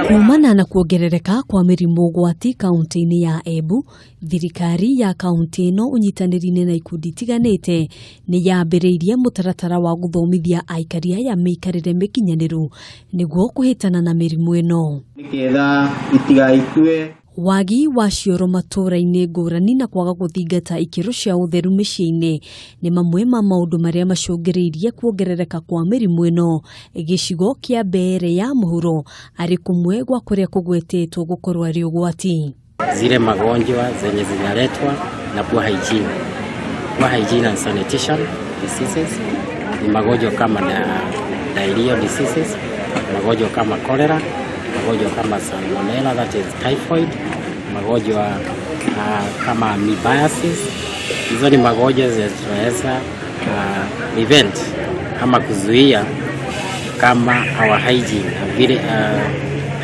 Kumana na kuongerereka kwa mĩrimũ ũgwati kaunti-inĩ ya Embu, thirikari ya kaunti ĩno ũnyitanĩri-inĩ na ikundi itiganĩte nĩ yambĩrĩirie mũtaratara wa gũthomithia aikari aya mĩikarĩre mĩkinyanĩru nĩguo kũhĩtana na mĩrimũ ĩno. Nĩgetha itigaikue. Wagi wa cioro matũũra-inĩ ngũrani na kwaga gũthingata ikĩro cia ũtheru mĩciĩ-inĩ nĩ mamwe ma maũndũ marĩa macũngĩrĩirie kuongerereka kwa mĩrimũ ĩno gĩcigo kĩa Mbeere ya mũhuro arĩ kũmwe gwa kũrĩa kũgwetetwo gũkorwo arĩ ũgwati. Zile magonjwa zenye zinaletwa na poor hygiene. Poor hygiene and sanitation diseases ni magonjwa kama na diarrheal diseases, magonjwa kama cholera, magonjwa kama salmonella, that is typhoid, magonjwa kama amoebiasis. Hizo ni magonjwa zenye tunaweza prevent ama kuzuia kama our hygiene,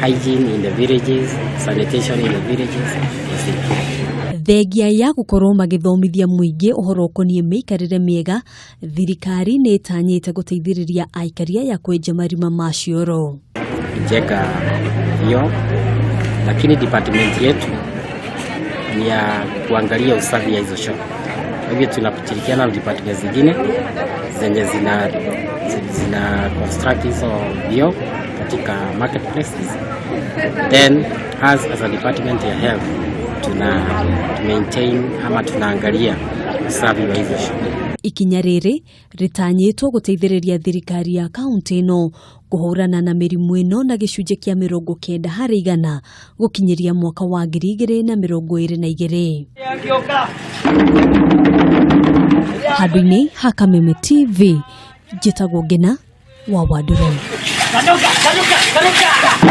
hygiene in the villages, sanitation in the villages is improved. Thengia ya gũkorwo magĩthomithia mũingĩ ũhoro ũkoniĩ mĩikarĩre mĩega, thirikari nĩ ĩtanyĩte gũteithĩrĩria aikari aya kwenja marima ma cioro. Kujenga vyoo, lakini department yetu ni ya kuangalia usafi ya hizo choo. Kwa hivyo tunashirikiana na department zingine zenye zina construct hizo vyoo katika marketplaces. Then as a department ya health tuna maintain ama tunaangalia usafi wa hizo choo. Ikinya rĩrĩ rĩtanyĩtwo gũteithĩrĩria thirikari ya kaunti ĩno kũhũrana na mĩrimũ ĩno na gĩcunjĩ kĩa 90% gũkinyĩria mwaka wa 2022. Handũ-inĩ ha Kameme TV, njĩtagwo Ngina wa Wandũrũ. Kanuka, kanuka, kanuka.